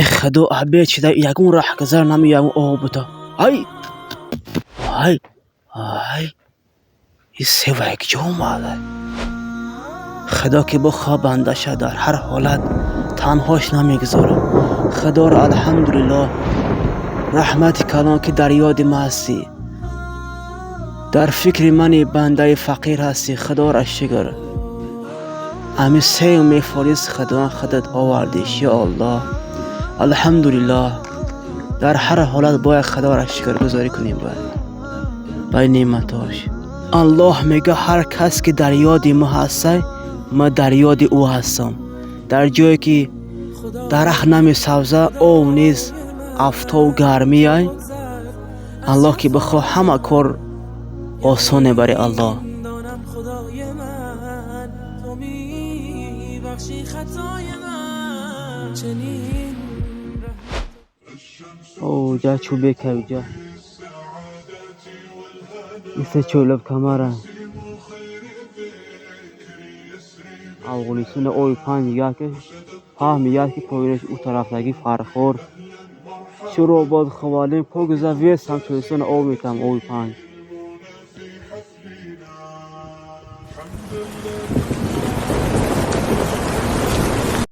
Э худо, абе чида ягон раҳгузар намеям, об бута. Ай! Ай! Ай! И сева киҷо омада? Худо ки бихоҳ бандаша дар ҳар ҳолат танҳош намегузорад. Худоро алҳамдулиллоҳ, раҳмати калон, ки дар ёди ма ҳастӣ. Дар фикри мани бандаи фақир ҳастӣ, Худоро шукр. Ами сев мефорист, Худованд, худат овардиш, ё Аллоҳ. Алҳамдулиллоҳ. Дар ҳар ҳолат бояд Худоро шукргузорӣ кунем бояд. Ба неъматош. Аллоҳ мега: ҳар кас ки дар ёди ма ҳастай, ма дар ёди ӯ ҳастам. Дар ҷое ки дарахт намесабза, об нест, афтоб гармиай, Аллоҳ ки бихоҳ, ҳама кор осоне барои Аллоҳ. دانم خدای من تو میبخشی خطای من چنین О, ҷа чӯбека ҷа. Иса чӯлаб камара. Афғонистона ои панҷ як фаҳми як ки поинаш ӯ тарафдаги Фархор. Шуробод Ховалин Покиза вес ҳам Тоҷикистона об метам ои панҷ.